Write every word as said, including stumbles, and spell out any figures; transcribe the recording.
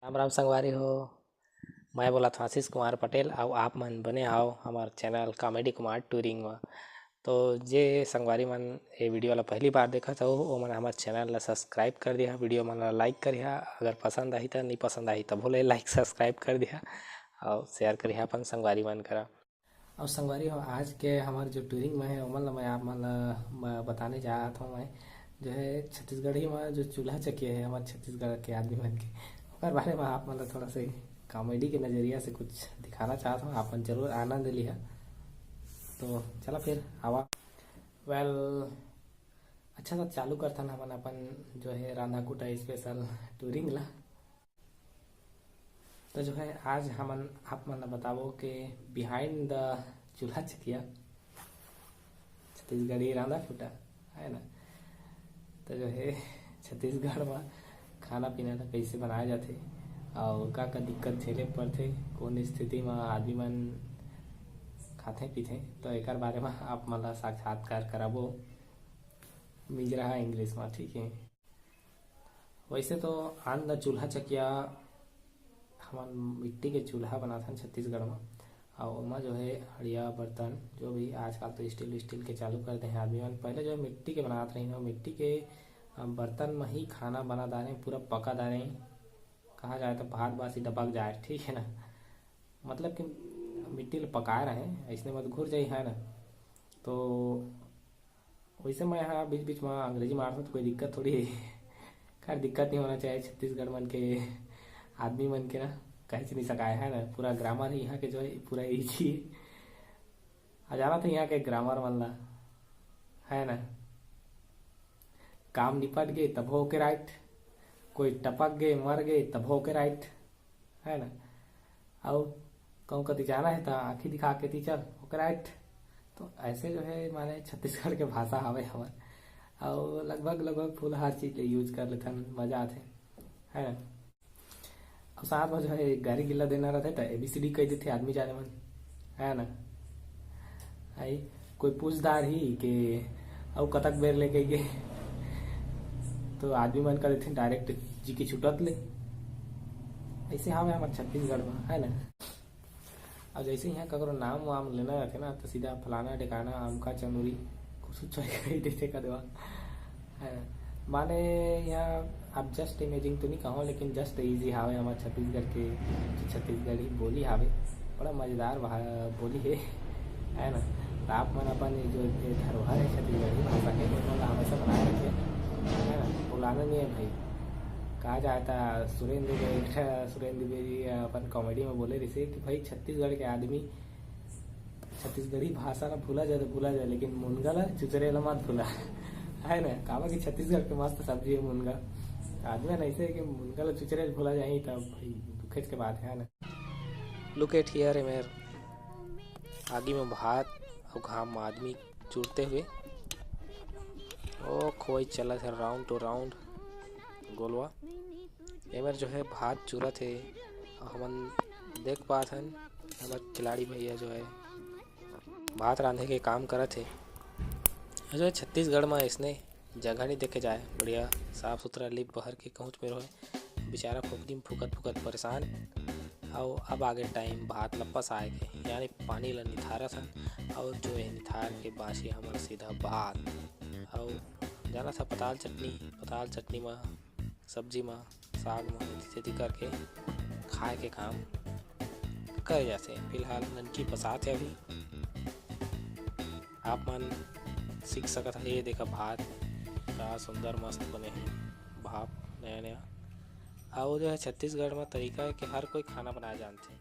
राम राम संगवारी हो, मैं बोलत हँव आशीष कुमार पटेल, अउ आप मन बने हव हमर चैनल कॉमेडी कुमार टूरिंग म। तो जे संगवारी मन ये वीडियो ला पहली बार देखत हव, ओमन हमर चैनल ला सब्सक्राइब कर दिहा, वीडियो मन ला लाइक करिहा, अगर पसंद आही त, नहीं पसंद आही तभो ले लाइक सब्सक्राइब कर दिहा, अउ शेयर करिहा अपन संगवारी मन करा। अउ संगवारी हो, आज के हमर जो टूरिंग में है, ओमन ला मैं आप मन ला, म-, बताने जात हूँ। मैं जो है छत्तीसगढ़ी में जो चूल्हा चकिया है हमर छत्तीसगढ़ के आदमी मन के, ओकर बारे में आप मन ला थोड़ा से कॉमेडी के नज़रिया से कुछ दिखाना चाहत हूँ। आप मन जरूर आनंद लिहा। तो चला फिर आवा। वेल, अच्छा, तो चालू करथन हमन अपन जो है रांधा कूटा स्पेशल टूरिंग ला। तो जो है आज हमन आप मन ला बताबो के बिहाइंड द चूल्हा चकिया छत्तीसगढ़ी रांधा कूटा, है ना। तो जो है छत्तीसगढ़ में खाना पीना ला कैसे बनाया जाथे अउ का का दिक्कत झेले पड़थे, कौन स्थिति में आदमी मन खाथे पीथे, तो एकर बारे में आप मन ला साक्षात्कार कराबो मिजरा इंग्लिश में, ठीक है। वैसे तो आन द चूल्हा चकिया हमन मिट्टी के चूल्हा बनाथन छत्तीसगढ़ में, अउ ओमा जो है हड़िया बर्तन, जो भी आजकल तो स्टील स्टील के चालू कर दे हैं आदमी मन। पहले जो है मिट्टी के बनात रहिन, मिट्टी के, अ, बर्तन में ही खाना बना डारें, पूरा पका डारें। कहा जाए तो भात बासी डबक जाए, ठीक है ना, मतलब कि मिट्टी ल पकाए रहें, ऐसने मत घुर जाई, है ना। तो वैसे मैं यहाँ बीच बीच में अंग्रेजी मारता तो कोई दिक्कत थोड़ी है। खैर, दिक्कत नहीं होना चाहिए छत्तीसगढ़ मन के आदमी मन के ना, कहीं से नहीं सकाए, है ना। पूरा ग्रामर ही यहाँ के जो है पूरा ईजी है। आ जाना तो यहाँ के ग्रामर मन ला, है ना। काम निपट गए तब हो के राइट, कोई टपक गए मर गए तब हो के राइट, है ना। अउ कहूँ कति जाना है तो आँखी दिखा के ती चल, ओके राइट। तो ऐसे जो है माने छत्तीसगढ़ के भाषा हवे हमर, अउ लगभग लगभग फुल हर चीज ले यूज कर लेथन, मजा आथे, है ना। अउ साथ में जो है गारी गिल्ला देना रहथे तो एबीसीडी कह देथे आदमी जाने मन, है ना। आई कोई पूछदार ही के अउ कतक बेर ले कह के तो आदमी मन कर देथे डायरेक्ट जी की छुटत ले। ऐसे हवे हमर छत्तीसगढ़ में, है ना। अब जैसे यहाँ ककरो नाम वाम लेना रहथे ना, तो सीधा फलाना ढिकाना अमका चंदूरी कुछ उच्च कही देथे का देवा, है ना। माने यहाँ आप जस्ट इमेजिंग तो नहीं कहो, लेकिन जस्ट ईजी हावे हमर छत्तीसगढ़ के, जो छत्तीसगढ़ी बोली हावे, बड़ा मजेदार भा-, बोली है, है ना। तो आप मन अपन ये जो ये धरोहर है छत्तीसगढ़ी भाषा के, ओमन ला हमेशा बनाए रखे, है ना, भुलाना नहीं है भाई। कहा जाता सुरेंद्र द्विवेदी, सुरेंद्र द्विवेदी अपन कॉमेडी में बोले रहिसे कि भाई छत्तीसगढ़ के आदमी छत्तीसगढ़ी भाषा ला भूला जाए तो भूला जाए, लेकिन मुनगा ला चुचरे ला मत भूला, है ना। काबर कि छत्तीसगढ़ के मस्त सब्जी है मुनगा। आदमी ना ऐसे है कि मुनगा ला चुचरे भूला जाही तब भाई दुखेच के बात है, है ना। लुक एट हियर, एमेर आगी में भात अउ घाम में आदमी चुरते हुए। ओ खोई चलत है राउंड टू राउंड गोलवा। एमेर जो है भात चुरत है, हमन देख पात हन हमर खिलाड़ी भैया जो है भात रांधे के काम करत है। जो है छत्तीसगढ़ में ऐसने जगह नहीं देखे जाए, बढ़िया साफ सुथरा लिप बहर के कहूँच में रहे। बेचारा खोपड़ी में फूकत फूकत परेशान। अउ अब आगे टाइम भात ल पसाए के, यानी पानी ल निथारत हन। अउ जो ये निथार के बासी हमर सीधा भात, अउ जाना था पताल चटनी, पताल चटनी म, सब्जी म, साग म, एती तेती करके खाए के काम करे जाथे। फिलहाल ननकी पसात है अभी। आप मन सीख सकत ह। ये देखा भात का सुंदर मस्त बने हे, भाप नया नया। अउ जो है छत्तीसगढ़ में तरीका है कि हर कोई खाना बनाए जानथे।